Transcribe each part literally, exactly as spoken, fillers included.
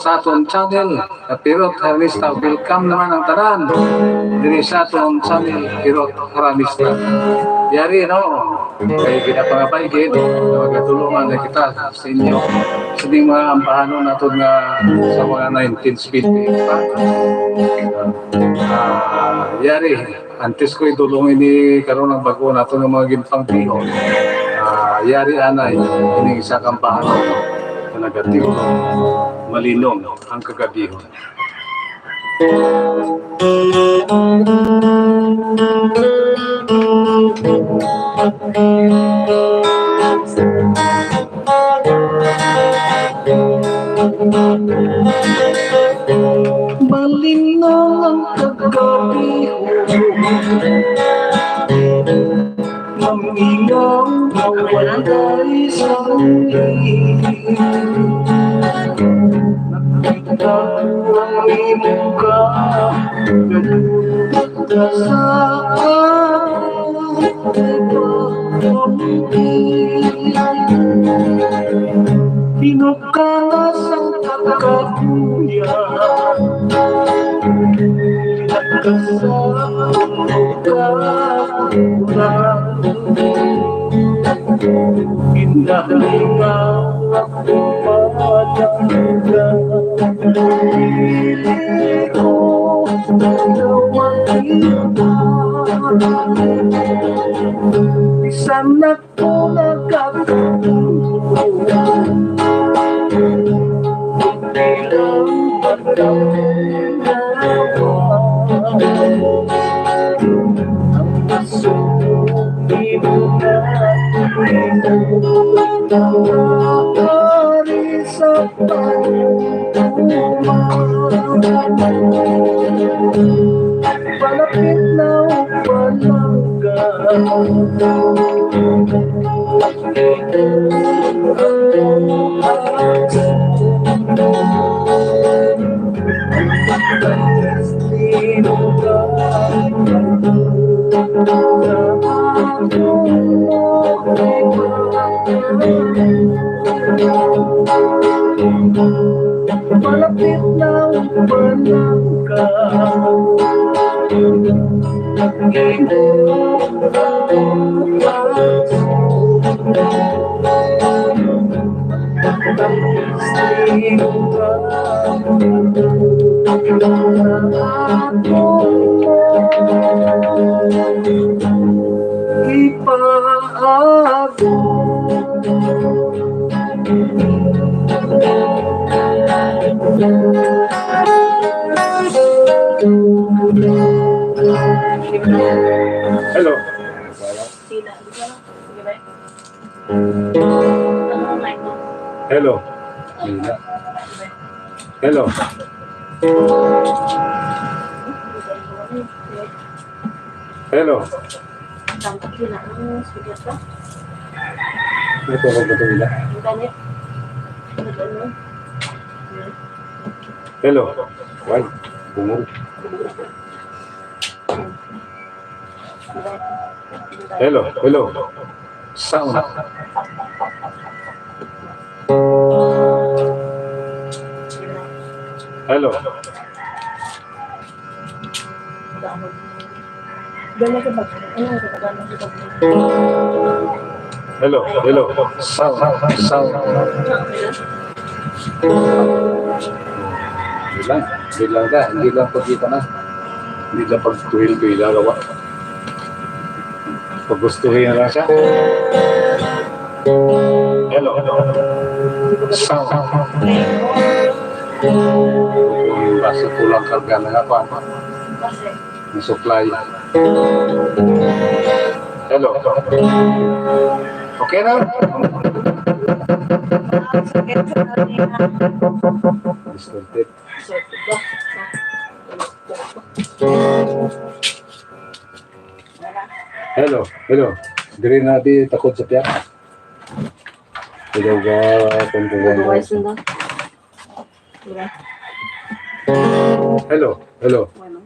sa aton channel, Kapirot Haranista. Welcome naman ang tanan diri sa aton channel, Kapirot Haranista. Yari, no? Kay ginapangabay gid, magatulungan na kita sa inyo. Sa ining mga ambahanon naton nga sa mga nineteen seventy pa. Ah, yari, antes ko idulong ini karon ang bag-o nato nga mga ginpangbihon. Ah, yari anay, ining isa ka ambahanon nga nagatigo, Malinong ang Kagabihon. Malinong ang kagabihon, mamingaw na walay sanglin. Nakita ko ang imong kahadlok. Sa akon pagpamati, hinukana sang pagkakuya, nagkasakit ka. Ginalingaw ako, madangga. Dili ko na makita. Bisan ako nagkatulog, bilang pagkalingaw. Ang gusto ko, di mo na ito. Ari sa pagkuman. Palapit na ang palangga. Malapit na ang panahon ka. Ipaabot. Hello. Sila, di ba? Sige ba? Ano ang line mo? Hello. Hello. Hello. Tampak yun ang speaker ko. Ito, ito, ito, ito. Ang ganit. Ang ganit. Hello. Why? Bumur. Hello, hello. Sound. Hello. Hello, hello. Sound, sound. Hindi lang, hindi lang ka, hindi lang pagkita na. Hindi lang pagtuhil-tuhil, gawa. Pagustuhin na lang siya. Hello. Sound. Kung basta kulang karga na nga pa. Ang supply. Hello. Okay na? Distorted. Hello, hello. Diri na di takod sa piyak. Hello, ga, kung Otherwise, nila. Diba? Hello, hello. Ano?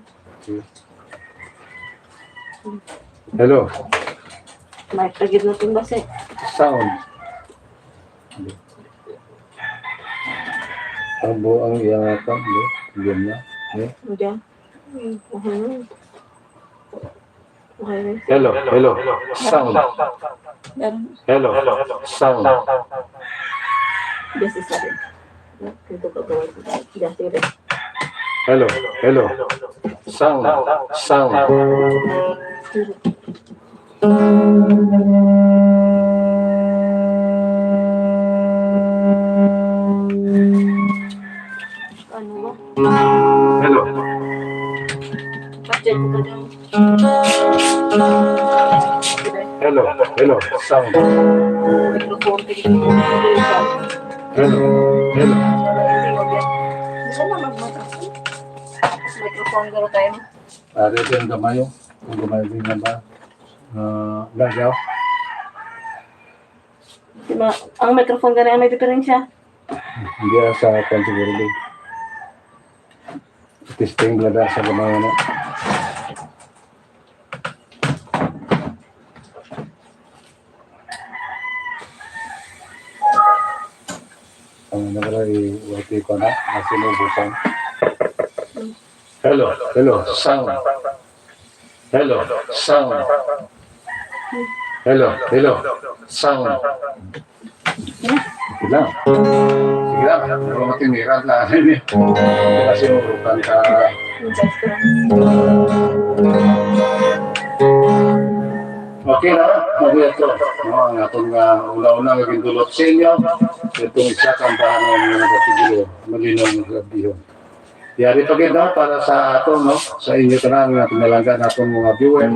Hello. May tagid na itong base. Sound. Abo ang iyang akam, no? Diyan na, no? Diyan. Mhm. Okay. Hello, hello. Sound. Hello, sound. This is it. Hello, hello. Sound, sound. Ano ba? Hello. Hello, hello, sound. Hello, hello. Microphone garo tayo. Ari din ang gamayo. Ang gamayo din nga ba? Ah, gagaw. Di ba, ang microphone gani ang may diferensya? Hindi, ah, sa kwan siguro din. Testing talaga sa gamayo na. Ang nagara i-, wait ko na, nasinubusan. Hello, hello, sound. Hello, sound. Hello, hello, sound. Sige lang. Sige lang. Pero matiniran na rin eh. Kasi urukan ka. Okay na, mabuya to. No, ang atong, ah, una-una nga gindulot sa inyo, itong isa ka ambahan nga nagatulo, malinaw nga grabihon. Yari pa gid, no, para sa ato, no, sa inyo tanan nga pinalangga natong mga viewer.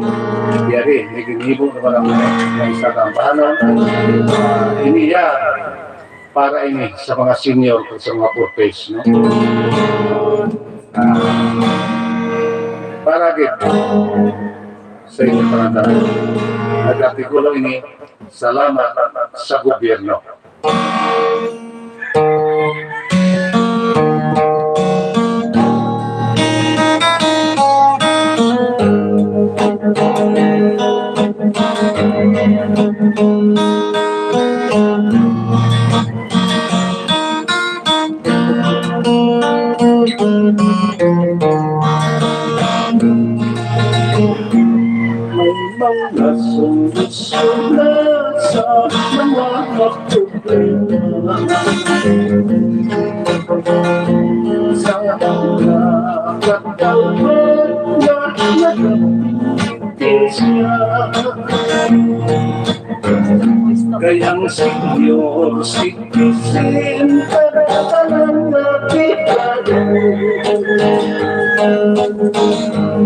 Yari, may ginibo naman ang mga isa ka ambahan, no? Ah, ini ya, para ini sa mga senior kag sa mga fortes, no? Ah, para gid sa inyo tanan. Nag-artikulo ini, salamat sa gobyerno. May mga solusyon na sa mga problema. Sa mga katawhan na nagpipintis niya. Kay ang Señor, si Isin para tanan nga pekado.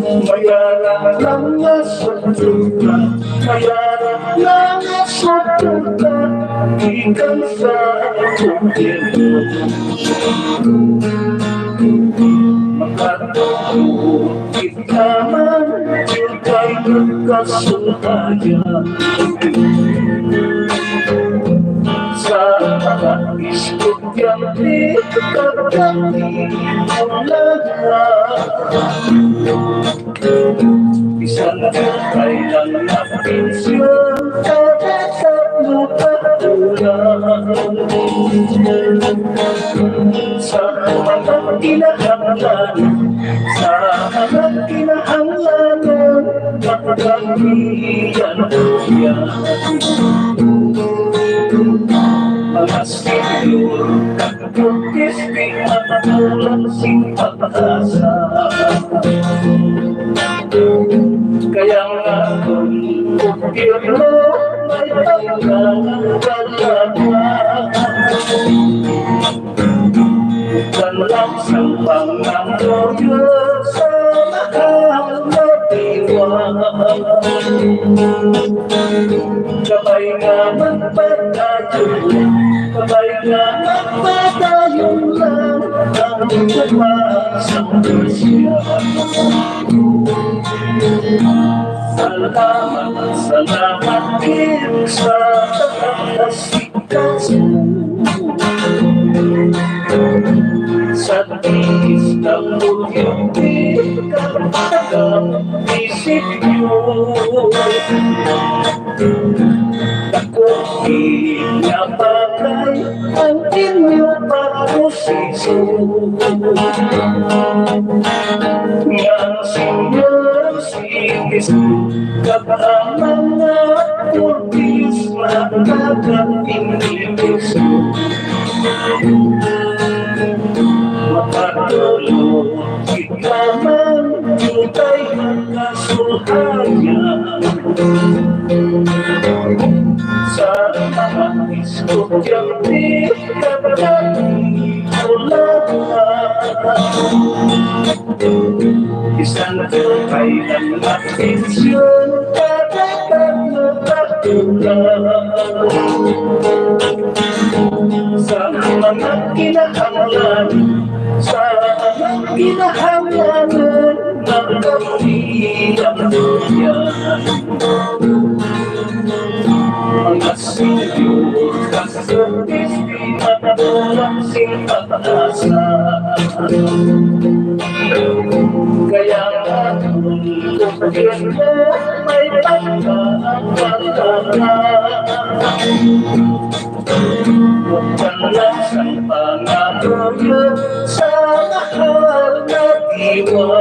Mayara lang nga suporta, mayara lang nga suporta gikan sa gobyerno. Makatuo kita man jud kay nagkasungkayan. Sa mga estudyante, pagkatiwala. Bisan patay lang ang pensyon, katatag mo patulang. Sa mga kinahanglan, sa mga kinahanglan, pagkamiyan ko yan. Mga senior, pagkukis, di matulang sing pag-asa. Kaya nga, kung gobyerno may pagkakalaman, bukan lang sa pangamoyo sa mahal na diwa. Kabay nga magpadayon, kabay nga magpadayon lang ang pagpasang Salamat, salamat gid sa taga-asikaso. Sa D S W D, taga-munisipyo. Dako Di na bagay ang inyo pagposisyon. Nga ang senior citizen kag ang mga kurtis makakapinibisyon. Makatulog kita man, tutay ang kasulhayan. Sa mga estudyante, kapatid ko lang. Bisan ko kay ang atensyon, kada tatlo ka kulang. Sa mga kinahanglan, sa mga kinahanglan, magkapit ang duyan. Mga senior, kasultis, di makakulang sing pag-asa. Kaya nga, gobyerno, may pagkaapagkaka. Bukan lang sang pangabuyo sa mahal nga diwa.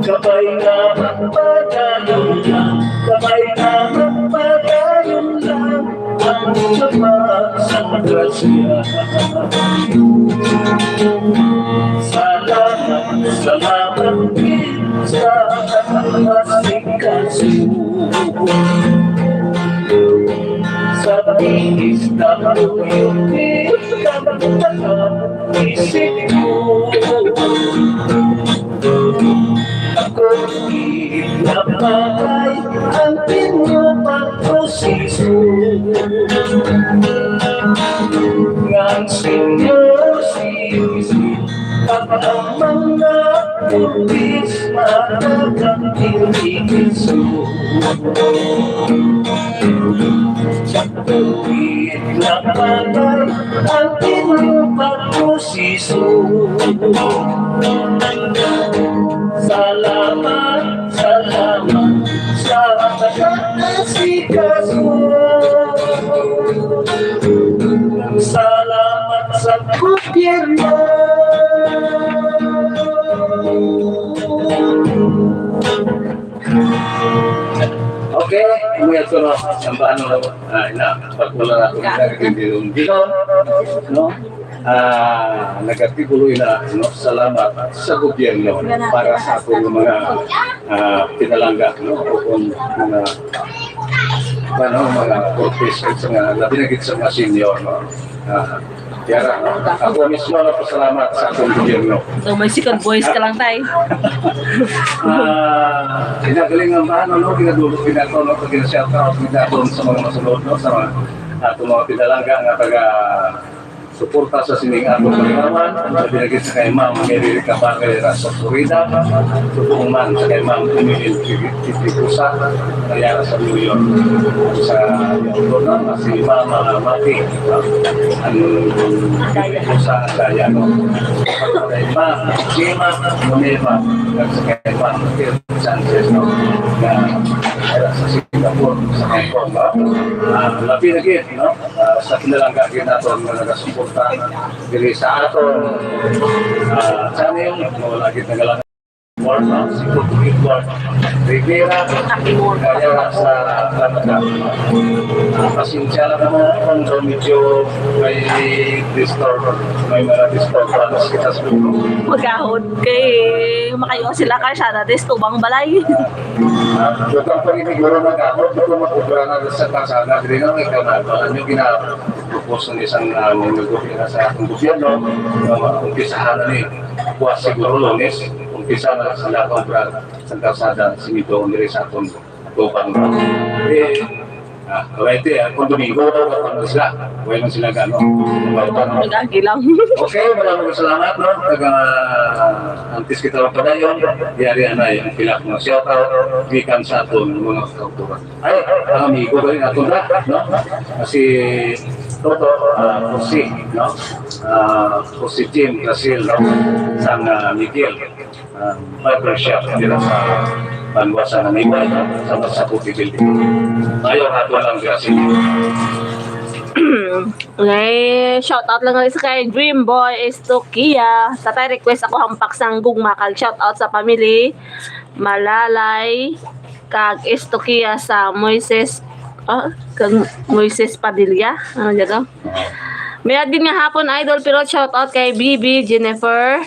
Kabay nga magpadayon lang, kabay nga magpadayon lang, ang kapag sa grasya. Salamat, salamat din sa pag-asikaso. Sa D S W T, kami taga-isip ko. Ako, gid na bagay ang inyo pagposisyon. Nga ang senior citizen, ang mga pulis, matagang tinigiso. Sa tuwid na bagay ang inyo pagposisyon. Salamat, salamat sa pag-asikaso. Salamat sa gobyerno. Okay, umuya ko na ang paano, ah, ina, pagmula na ako ng Gilon, no? Ah, nagkatigulo na, no? Salamat sa gobyerno para sa atong mga, ah, pinalangga, no? O kung mga, ano, mga corpus, sa mga, labi na gid sa mga senior, no? Ah, Yara, ako mismo nagpasalamat sa akong gobyerno. So, may second voice ka lang, tay. Ah, kinagaling ang ano, no? Kinadulog, kinato, no? Pag shout out, kinato sa mga masunod, no? Sa mga, ato mga pinalangga nga taga suporta sa sining atong paglawan, sa pinagit sa kay Ma'am Mary Rica Barrera sa Florida, subong man sa kay Ma'am Emily Titipusa, kaya sa New York, sa London, si Ma'am, ah, Mati, ah, ang Titipusa, kaya, no? Kay Ma'am Gina Moneva, at sa kay Ma'am Phil Sanchez, no? Na, kaya sa Singapore, sa Hong Kong, no? Ah, labi na gid, no? Ah, sa pinalangga gid naton nga nagasuporta diri sa aton, ah, channel, no, lagi na lang. Warm up, si Kuya Edward Rivera, kaya sa Canada. Ah, pasensya lang naman kung medyo may disturb, may mga disturbance kita sa grupo. Magahon kay makayo sila kay siya dati sa tubang balay. Ah, butang pa rin siguro mag-abot, butang mag-ubra na sa kalsada, dili na may kanal. Ano yung gina-propose ng isang, ah, mga gobyerno sa atong gobyerno, na maumpisahan na ni, buwas siguro Lunes, umpisa na sa lahat ng obra sa kalsada, simento, diri sa atong tubang. Eh, ah, right, eh, kung Domingo, daw, kapag sila, wala man sila gano. Nag-agi lang. Okay, maraming salamat, no? Taga, antes kita magpadayon, yari anay ang pila nga shout out, gikan sa aton mga kauturan. Ay, ang amigo ba rin ato na, no? Si Toto, ah, Jose, no? Ah, Jose Jim Brazil, no? Sang, ah, Miguel, ah, barbershop, dira sa Banwa sa naniway, sa masakop ibilin. Ayaw nato lang grasin. Okay, shout out lang guys kay Dream Boy Estokia. Tatay, request ako hampak sang gugma kag shout out sa family Malalay kag Estokia sa Moises, ah, kag Moises Padilla. Ano dyan, oh? May admin nga hapon, idol, pero shout out kay Bibi, Jennifer,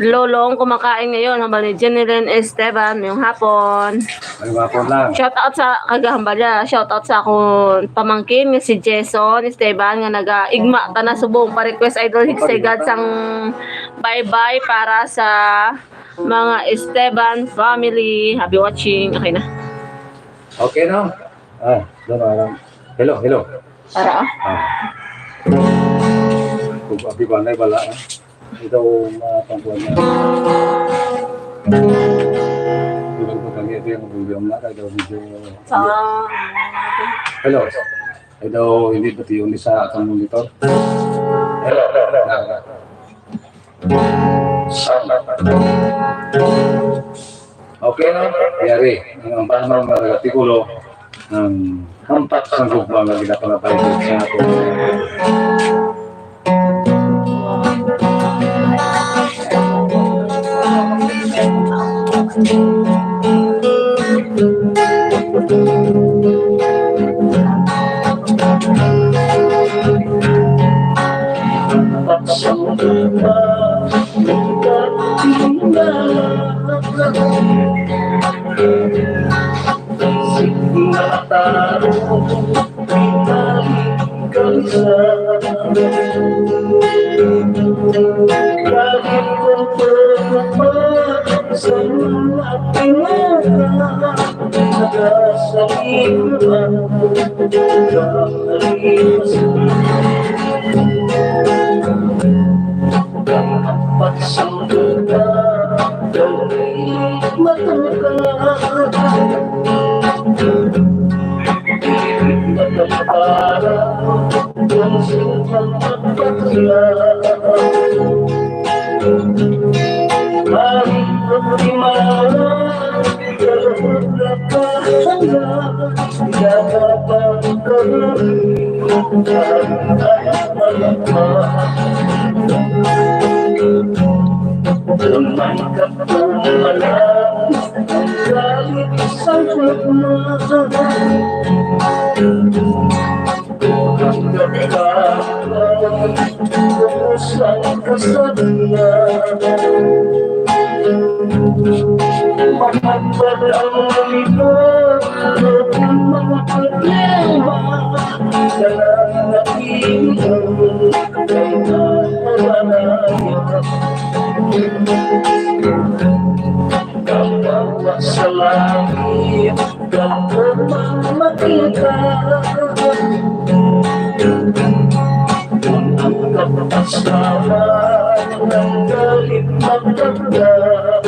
Lolong kumakain ngayon, hambal ni Jenilyn Esteban, mayong hapon. Mayong hapon lang. Shout out sa, kagahambal niya, shout out sa akong pamangkin nga si Jason Esteban nga naga-igma ta na subong pa-request, idol, higsay gad sang bye-bye para sa mga Esteban family. Happy watching. Okay na. Okay, no? Ah, doon, alam. Hello, hello. Para, ah. Ah. Kung abi ba na, wala, ah. Ikaw, mapangkuhan na. Tulog mo kami, ito yung volume na, kaya daw medyo Sa Hello. Kaya daw hindi pati yun sa atong monitor. Hello, hello, hello. Sound. Okay, no? Yari, ang, ang paano nga nag-artikulo, ang hampak sa gugma nga ginapangabay sa ato. Sa langit, ako man makita. Ang kapasaran ng galit magdagdag.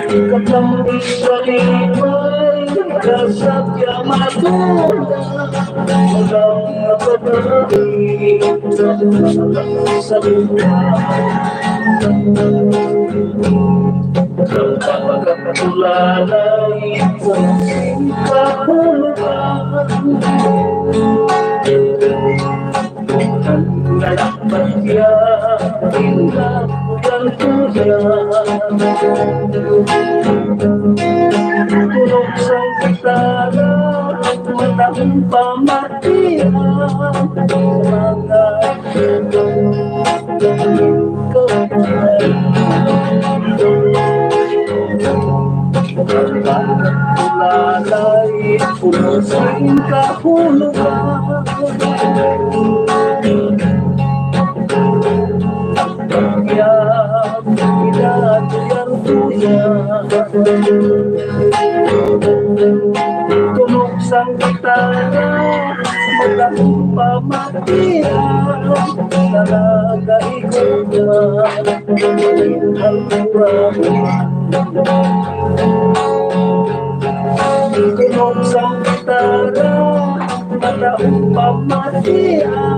Katambi sa limay, kasadya matulog. Walang nakabalik sa lupa. Kapagkatulanay kung kahulugan. Ang nalakbay niya, tindabuyan ko niya. Tunog sang gitara, mata ang pamatian, mga Lalay, puno sing kahulugan. Kaya, pinatuyan ko yan. Tunog sang gitara, magandang pamatian, talaga ikaw na ang kurabuan. Tunog sang gitara, magandang pamatian,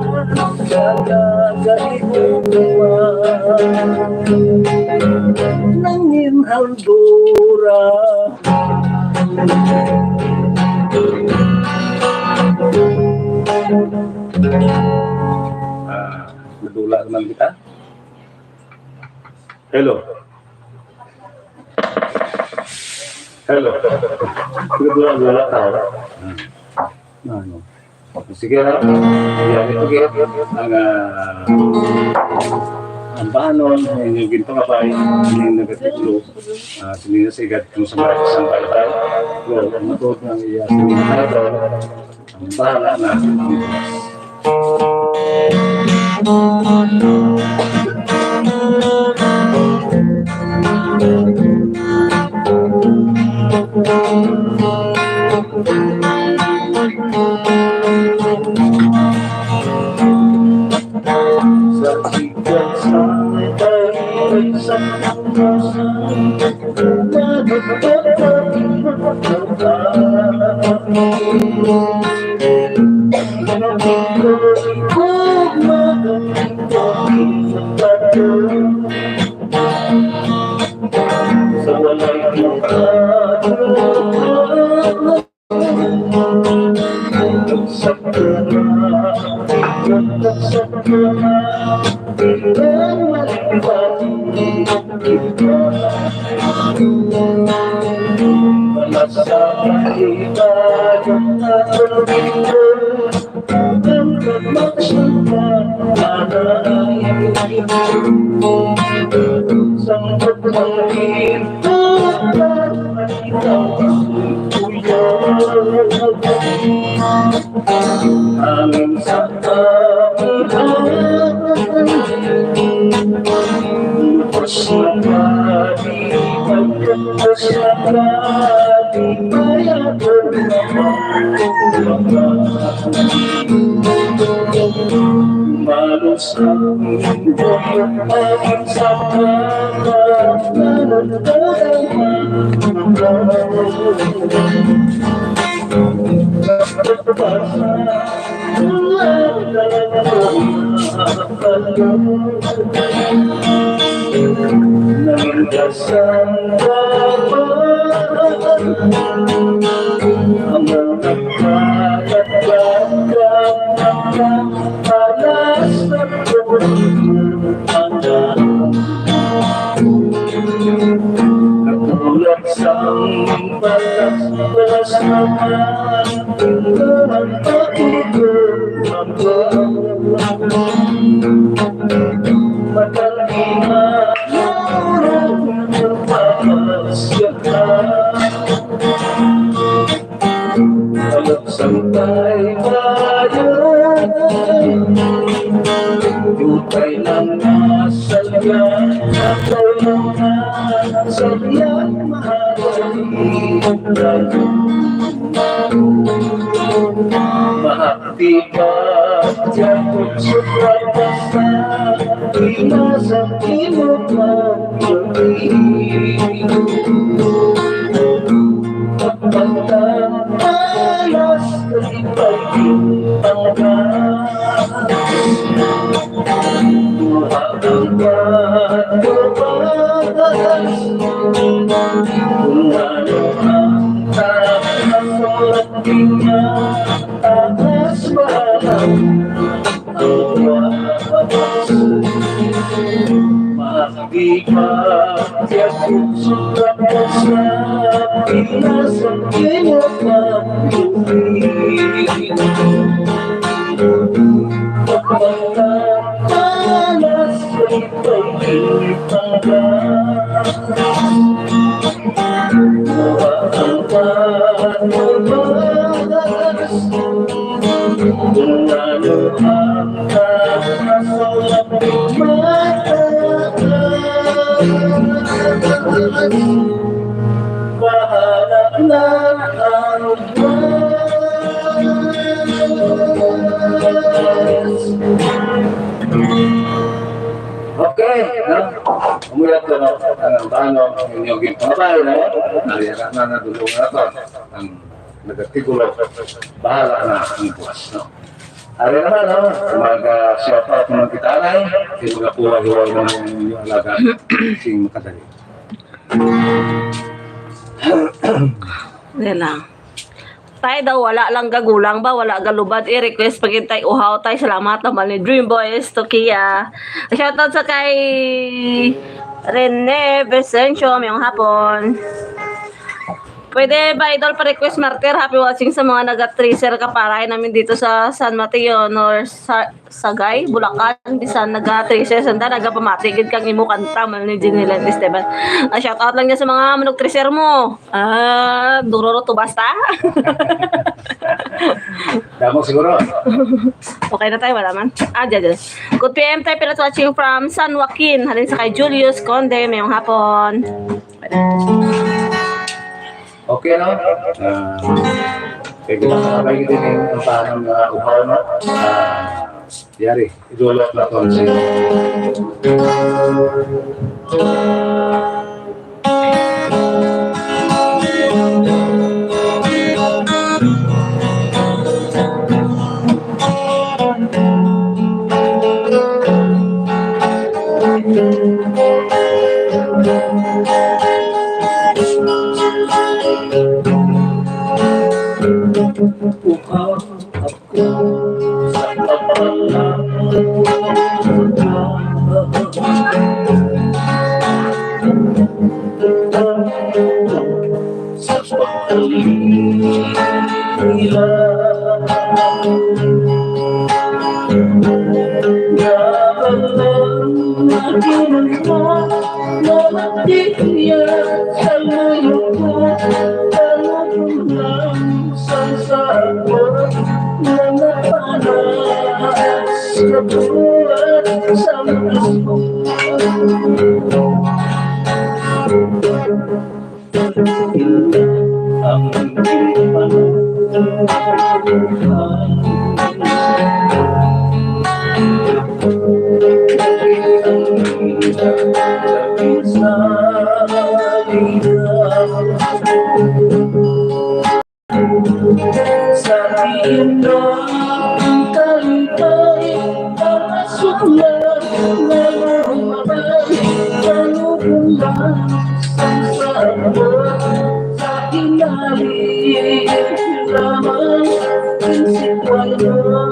Nagagalibutan nangin handura. Ah, nadula naman kita. Hello. Hello. Nadula, nadula ka, ha? Hmm. Ano? Sige na. Yan ito, Gert. Ang, ah, ang bahanon, ang inyong gintungabay, ang inyong nagatitulo, ah, sini na sigad kung sa mga isang baybay. Well, ang matod ng iya, sini na ito, ang bahala na. Sa walay mukha. Hangin sa kabuhay, lupas na padi, pagkatapos na padi, mayabang na pagkatapos. Malos ang mundo, hangin sa kabuhay, Katulad sang balas, balas naman, ito ang pagkukulang ko. Matanggi na, marunong magpapasya ka. Alam sang tayo tayo, yutay lang na salya, yutay lang na salya, mahal tayo. Mahal Di ba, tiyan ko sobra basta, di na sa imo pagkabi. Pagpagtalas, kalipay, panggas. Duha ang pagpagtalas. Kung ano ang taas, ang Taas ba ang taas? Mahal di ba? Tiyak sa tapos na pinasang kinapagpapit. Pagpagtalas, ipagkitang ka. Bahala na ang buwas. Okay, no? Umuyat ko, no? Ano, ano, yung, yung, yung, ano ba, no? Ay, na, na, nadulungan ako. Ang nagatigulo, bahala na ang buwas, no? Ari naman, no? Mag, ah, shout out naman kita, Nay. Kay magapuwa-hiway naman yung inyong alaga. Sing makadali. Yan lang. Tay daw, wala lang gagulang ba? Wala galubad. I-request pa gid, tay, uhaw, tay. Salamat naman ni Dream Boys to Kia. Shoutout sa kay Rene Vicencio, mayong hapon. Pwede ba, idol, pa-request, Martir? Happy watching sa mga naga-tracer ka, paray namin dito sa San Mateo, nor sa Sagay, Bulacan, bisan naga-tracer sanda, nagapamati gid kang imo kanta, man ni Jenny Len Esteban. Ah, shout out lang niya sa mga manug-tracer mo. Ah, duro ro to basta. Damo siguro. Okay na tayo, wala man. Ah, dyan, dyan. Good P M tayo, Pilat watching from San Joaquin. Halin sa kay Julius Conde, mayong hapon. Okay, no? Ah, kay kita sa kabay din yung ang paano nga uhaw, no? Ah, yari, idulot na to ang sino. Uhaw ako sa pagpangako. Sa pagkalingilan. Nga ang aking mga nagtitiyak sa ngayon ko, tanong ko lang sa sabot na napanas sa buwan sa mga Sa tiyan ng kalipay, ang asuklan na lumabay, ang ulan sa sabon, sa ilalim lamang ang sitwasyon.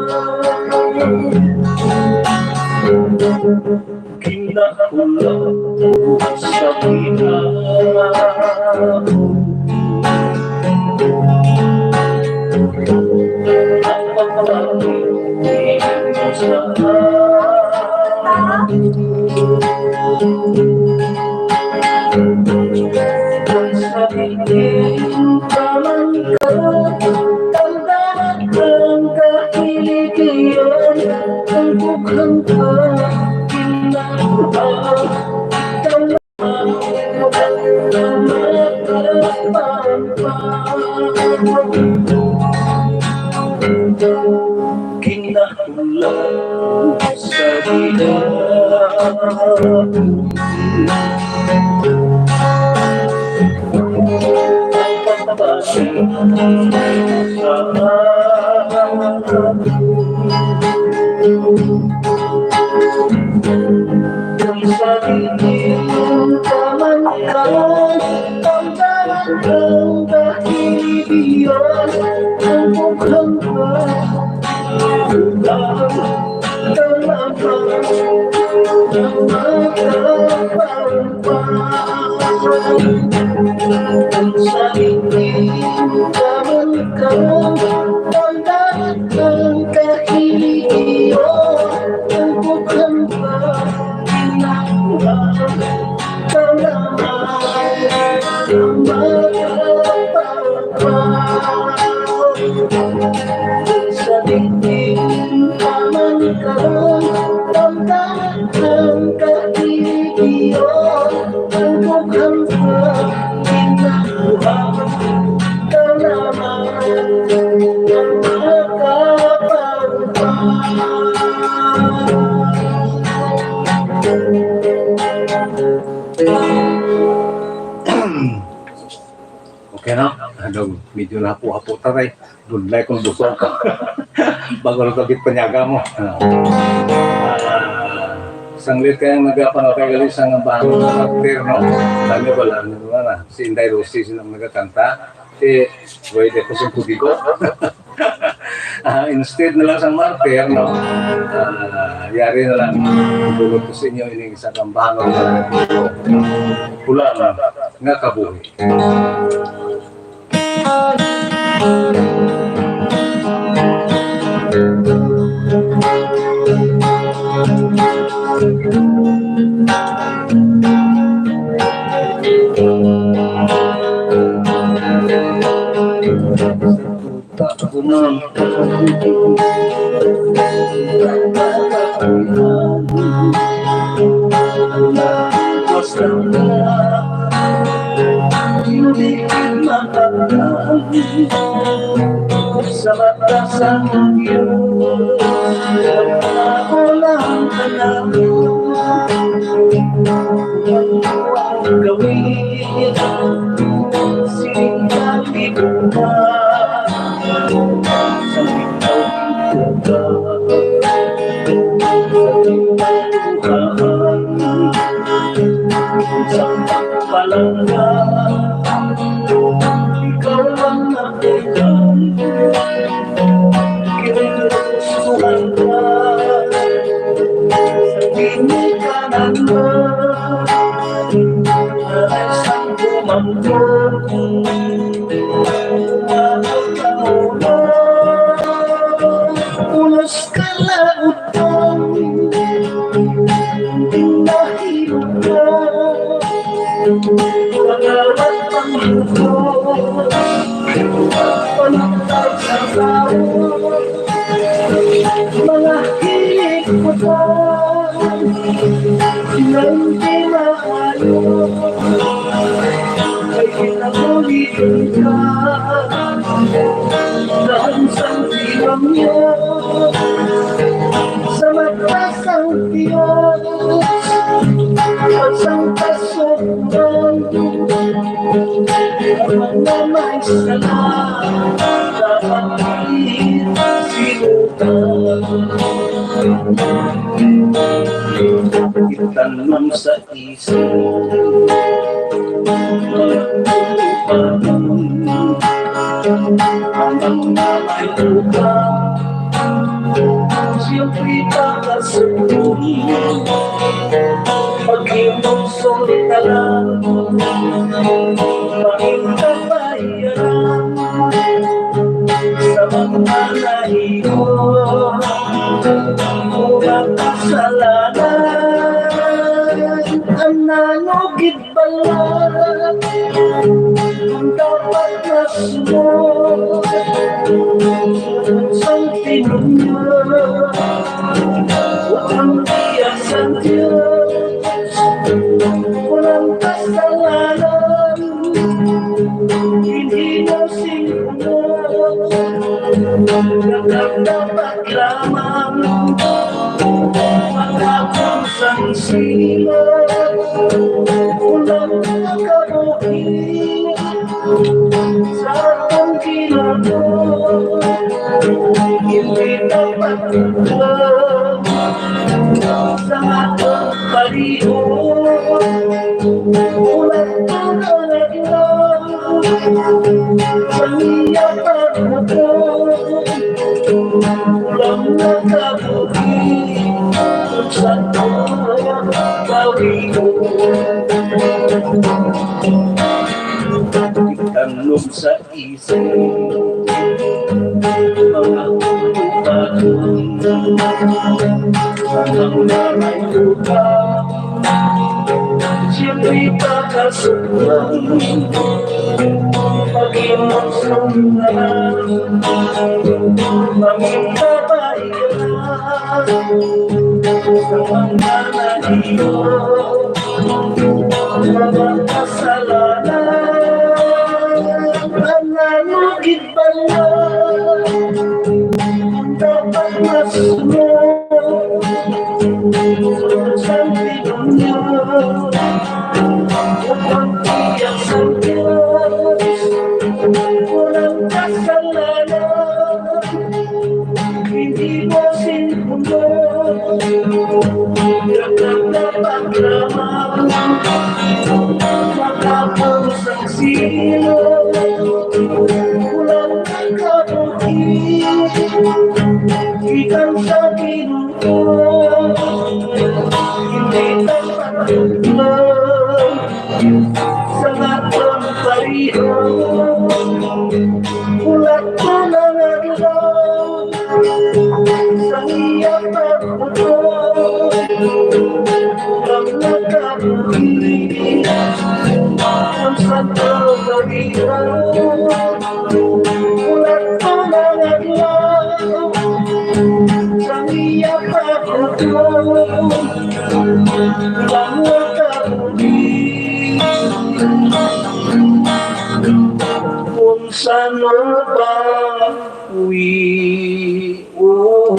Kinakulaw sa ginawa. Ang pagpapatid mo sa akin. Ang sakit ng kamangkot, ang dapat ng kahiligian, ang bukang ka, kinakabahan. Kinakulaw sa dila. Ang pagpapasok sa Kung sa diin ka man ka, ang dapat ng kahiligian, ang bukang ka, ang lamang, ang makapagpapasok. Sa diin ka man ka, ang dapat ng kahiligian, ang bukang ka, kinakulaw, kalamay, ang makapagpapasok. Sa diin ka man ka, ang dapat ng kahiligian, ang bukang ka, kinakulaw, kalamay, ang makapagpapasok. Okay, no? Ano, medyo nahapo-hapo ta, tay. Budlay kung busog ka. Bago na to, gitpanyaga mo. Ah, sanglit kayang nagapangabay gali sa nga bang martir, no? Dami wala, ano na, si Inday Rosie silang nagakanta. Eh, pwede ko sa kudigo. Ah, instead na lang sa martir, no? Ah, yari na lang. Bulot ko sa inyo, ining isa kang bangag na kulang nga kabuhi. Sa mata sang Dios, ako lang anak. Ang gawin, sining kalibutan, sa ikaw sa palangga, ikaw ang nakutan. Kinilusuhan ka sa ginikanan mo. Aray sang kumangkon, umabot ang ulo. Unos ka lautang, nahilo ka. Pagawat ang lukot, panagtag sa tao. Mga hiniputan, na hindi maayo. Kay kinabuhi ka, daan sang tiwang niya. Sa mata sang Dios, at sang kasuburan, ang mga may sala, dapat sinutan. Itanom sa isip, ang mga may utang, siyempre pakasubuhi. Paghimos ang tanan, mahintabayaran sa mga nahimo, mga kasalanan. Ang nanugid bala, ang dapat masunod sang tinumod, ang iya sang Dios. Walang kasalanan, hindi na singkungod. Nagkatapat lamang ang hapon sang silot. Walang makabuhi sa akong Ginoo, hindi dapat sa akong palihog. Ulat ang adlaw sa iya pagbuto. Ulang nakabuhi sa akong palihog. Itanom sa isip, mga upagon, ang mga may utang, siyempre pakasubuhi. Paghimos ang tanan, mamintabayaran sa mga nahimo, mga kasalanan. Ang nanugid bala, ang dapat masunod, sang pinunyo, ang pagtiyak sa Dios. Hindi na pagkaklang sa aton pareho. Ulat na lang adlaw sa iya pagbuto. Ang nakabuhi ang Santo Maria. Ulat pa nga adlaw sa iya paghukom, mga kabuhi. Kung sa nabawi, oh.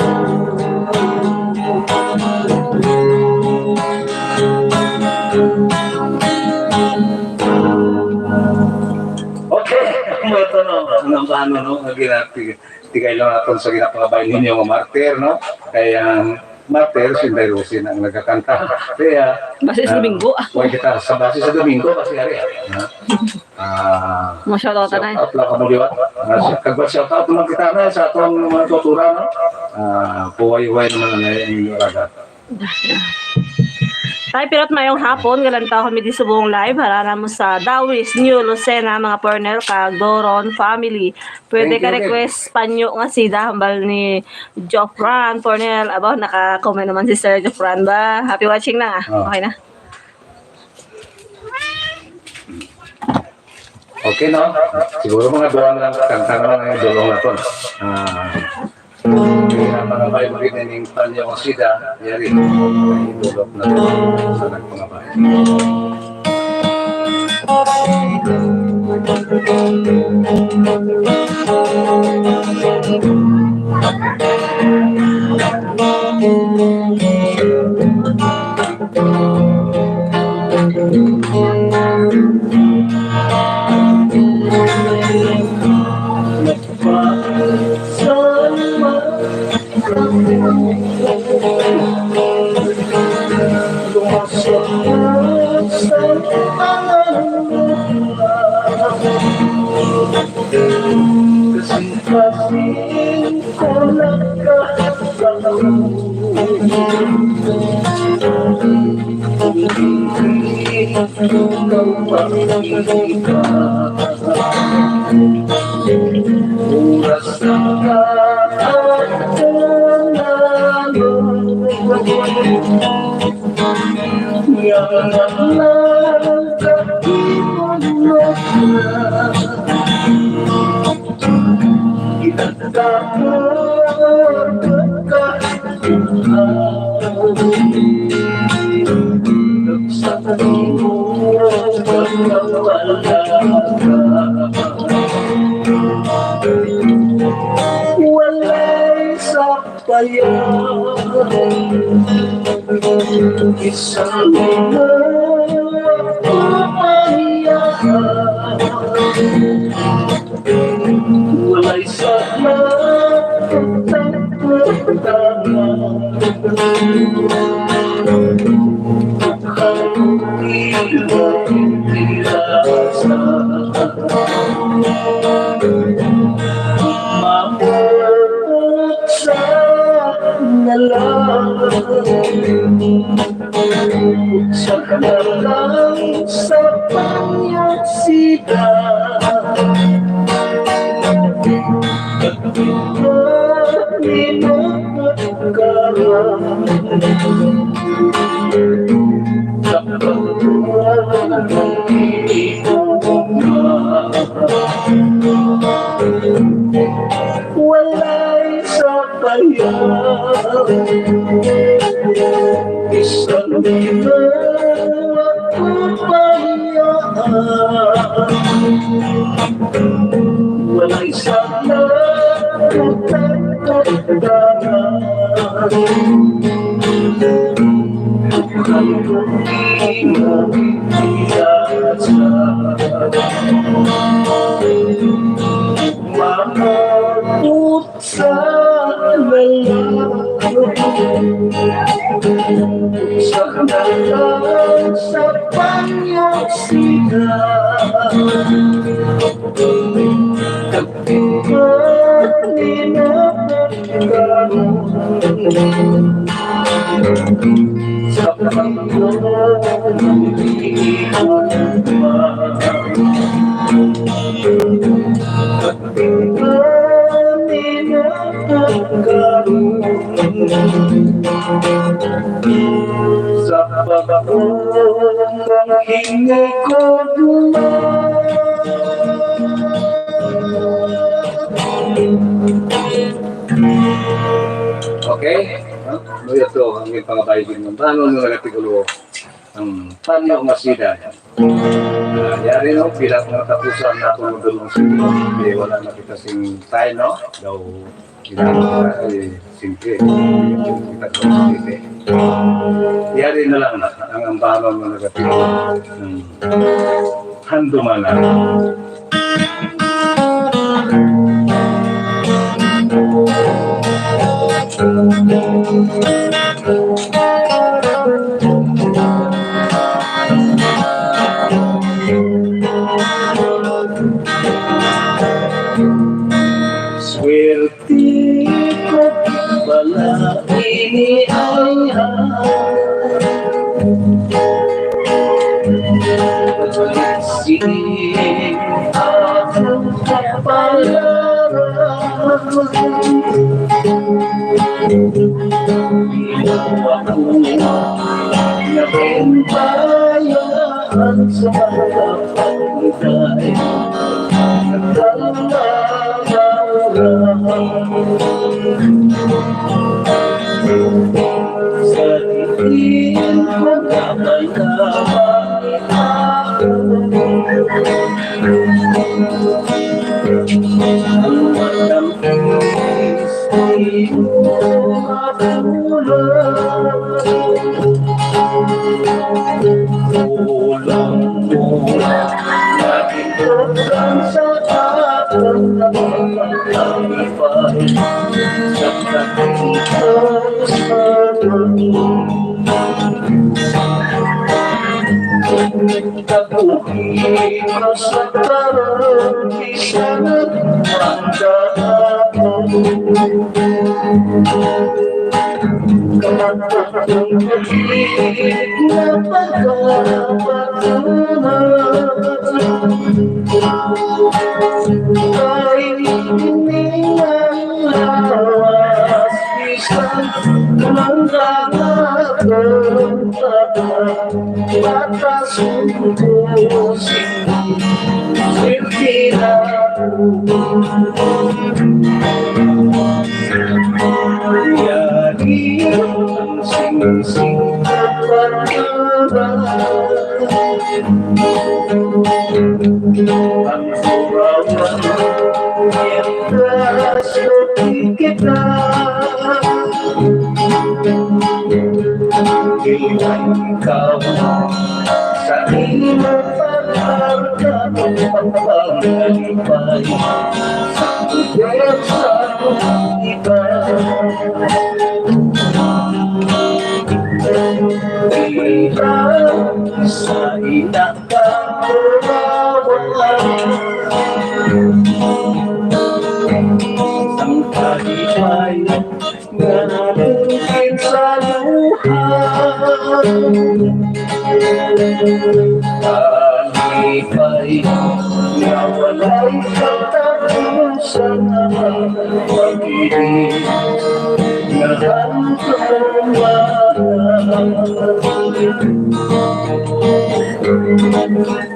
Okay, amo to, no? Ang paano, no? Ang ginati-, tigay lang naton sa ginapangabay ninyo nga martir, no? Kay ang martir, si Inday Rosie na ang nagakanta. Kaya, Base sa ah, Domingo. Wala kita sa base sa Domingo, kasi ari, ah, ah, Mo shout out, shout Tanay. Out lang kamo liwat. Ah, si-, kag shout out naman kita na sa atong mga tutura, no? Ah, puway-uway naman ang inyong ragat. Tay, pirot mayong hapon, galantahon mi di subong live, harana mo sa Dawis, New Lucena, mga partner, kag Doron family. Pwede Thank ka you, request panyo nga sida, hambal ni Jofran Pornel. Aba, naka-comment naman si Sir Jofran ba? Happy watching na nga. Oh. Okay na. Okay, no? Siguro mga duha na lang kanta na lang ang idulong naton. Ah, kaya mga bayo, mga ning panyo ang sida, yari. Idulong na sa nagpangabay. Oras na ka at nanalo. Yang nagkakita mo na. Kita ka mo ka. Walay sapayan, isang mga papayahan. Walay sala, sa nalang. Sa kalang sa pangyasida. Minumot ka. Sa pagkuha ng iyong walay sa payag. Isang diwa ako payaan. Walay sala, utang, utang. Ang di mo pinasa. Mapaput sa lalang, sa lalang, sa pangyasida. Kapag minumot ka, Sa pagkakataon, sa pagkakataon, hinikot mo. Okay? Huh? Luya to, ang iyang pangabayan, ang banon nga nagapigulo, ang panyo nga sida. Ah, yari, no? Pila pa nga tapusan na akong madulong sa inyo. Kay wala na kita sing time, no? Daw, kailangan na, eh, simple. Kita ko, simple. Yari na lang ang ambanon nga nagapigulo. Hmm. Handumana. Swerte ko bala ini ay sing akong kapalaran. Ginawa ko na kembaya ang sa mga pagkutay. Kulang mo na gintukdan sa akon ang kalipay sa pagkita sa akon. Kabuhi ko sa karon, bisan ang pagkahapon. Kung pagkakit na pagkapatuman, ay ini ang lawas, bisan ang kahapon pa. Mata sungko sing silbi na. Yari ang singsing kapaturan. Ang turawan, mientras kita. Ikaw sa imo pagkakapagpapalipay sa puwersa ng iba. Ikaw sa ina kang turawan. Ang kalipay nga natungkit sa luha. Kalipay nga walay katapusan, ang pag-ibig nga handumanan.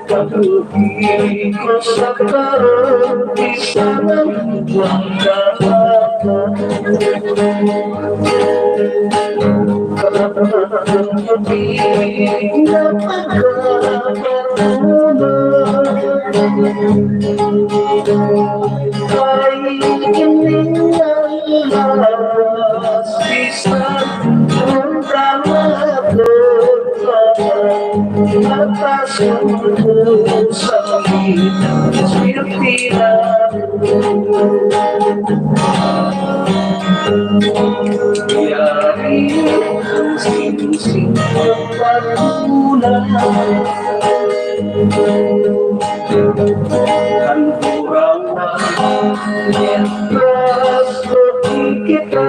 Kabuhi ko sa karon, bisan ang buwan kahapon. Kabuhi na pagkakatuman. Kay ini ang lawas, bisan ang kahapon. Mata sungko sa swerte na. Yari ang singsing pagkapatulan. Ang turawan, mientras kita.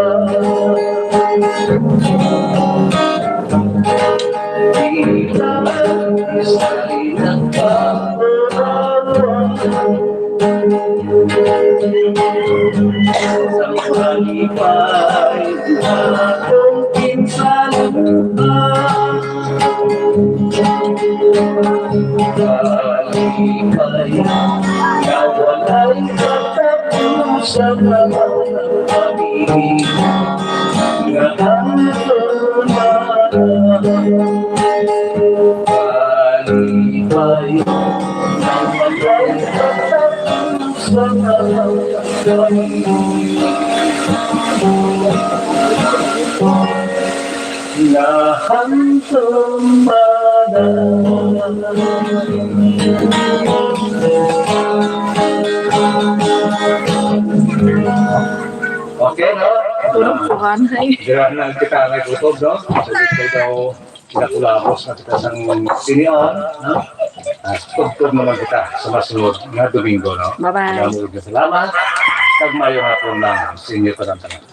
Kita sa ilang pagmamahal. Sa kalipay, akong kinsaluhan. Kalipay, nga walay katapusan, nga mga pag-ibig, nga ang kalipay, nga walay katapusan, nga mga pag-ibig. Nahantumanan. Okay, no? Tulog po ka na eh. Dira na kita nga kutob, no? So, kita daw, kita kulabos na kita sang sinian, no? Ah, tugtog naman kita sa masunod nga Domingo, no? Bye-bye. Salamat. Kag maayong hapon lang sa inyo tanan-tanan.